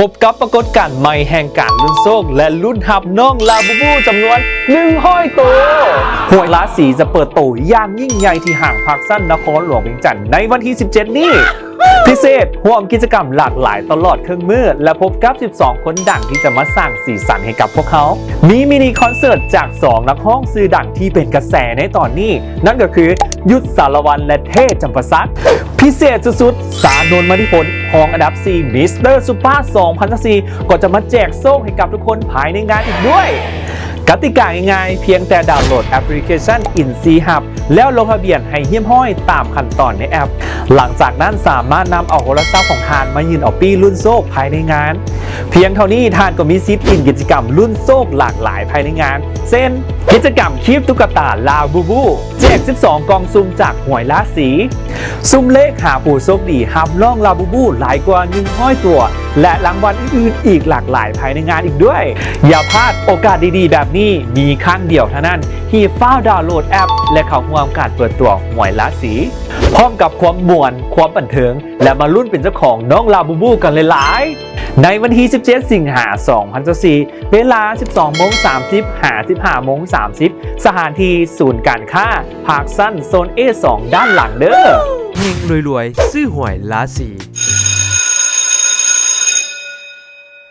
ພົບກັບປາກົດການໃໝ່ແຫ່ງການລຸ້ນໂຊກ ແລະ ລຸ້ນຮັບນ້ອງລາບູບູຈຳນວນໜຶ່ງຮ້ອຍໂຕ. ຫວຍລາສີຈະເປີດໂຕຢ່າງຍິ່ງໃຫຍ່ທີ່ຫ້າງພາກຊັນນະຄອນຫຼວງວຽງຈັນໃນວັນທີສິບເຈັດນີ້. ພິເສດ, ຮ່ວມກິດຈະກຳຫຼາກຫຼາຍຕະຫຼອດເຄິ່ງມື້ ແລະ ພົບກັບສິບສອງຄົນດັງທີ່ຈະມາສ້າງສີສັນໃຫ້ກັບພວກເຮົາ. ມີມິນິຄອນເສີດຈາກສອງນັກຮ້ອງຊື່ດັງທີ່ເປັນກະແສໃນຕອນນີ້, ນັ້ນກໍຄື ຍຸດ ສາລະວັນ ແລະ ເທດ ຈຳປາສັກ. ພິເສດສຸດໆ, ຊາ ນົນ ມະນີພົນ, ຮອງອັນດັບສີ່ ມິສເຕີ ຊຸບພາ ສອງພັນຊາວສີ່ ກໍຈະມາແຈກໂຊກໃຫ້ກັບທຸກຄົນພາຍໃນງານອີກດ້ວຍ. ກະຕິກາງ່າຍໆ, ພຽງແຕ່ດາວໂຫຼດແອັບພລິເຄຊັນ ອິນຊີຮັບ ແລ້ວລົງທະບຽນໃຫ້ຮຽບຮ້ອຍຕາມຂັ້ນຕອນໃນແອັບ. ຫຼັງຈາກນັ້ນສາມາດນຳເອົາໂທລະສັບຂອງທ່ານມາຍື່ນເອົາປີ້ລຸ້ນໂຊກພາຍໃນງານ. ພຽງເທົ່ານີ້ທ່ານກໍມີສິດຫຼິ້ນກິດຈະກຳລຸ້ນໂຊກຫຼາກຫຼາຍພາຍໃນງານ ເຊັ່ນ ກິດຈະກຳຄີບຕຸກກະຕາລາບູບູ, ແຈກສິບສອງກ່ອງສຸ່ມຈາກຫວຍລາສີ, ສຸ່ມເລກຫາຜູ້ໂຊກດີຮັບນ້ອງລາບູບູຫຼາຍກວ່າໜຶ່ງຮ້ອຍຕົວ ແລະ ລາງວັນອື່ນໆອີກຫຼາກຫຼາຍພາຍໃນງານອີກດ້ວຍ. ຢ່າພາດໂອກາດດີໆແບບນີ້, ມີຄັ້ງດຽວເທົ່ານັ້ນ, ຮີບຟ້າວດາວໂຫຼດແອັບ ແລະ ເຂົ້າຮ່ວມການເປີດຕົວຫວຍລາສີ ພ້ອມກັບຄວາມມ່ວນ, ຄວາມບັນເທີງ ແລະ ມາລຸ້ນເປັນເຈົ້າຂອງນ້ອງລາບູບູກັນຫຼາຍໆ ໃນວັນທີສິບເຈັດ ສິງຫາ ສອງພັນຊາວສີ່ ເວລາສິບສອງໂມງສາມສິບ ຫາ ສິບຫ້າໂມງສາມສິບ ສະຖານທີ່ສູນການຄ້າພາກຊັນ ໂຊນ ເອ ສອງ ດ້ານຫຼັງເດີ້. ເຮັງລວຍໆ ຊື້ຫວຍລາສີ.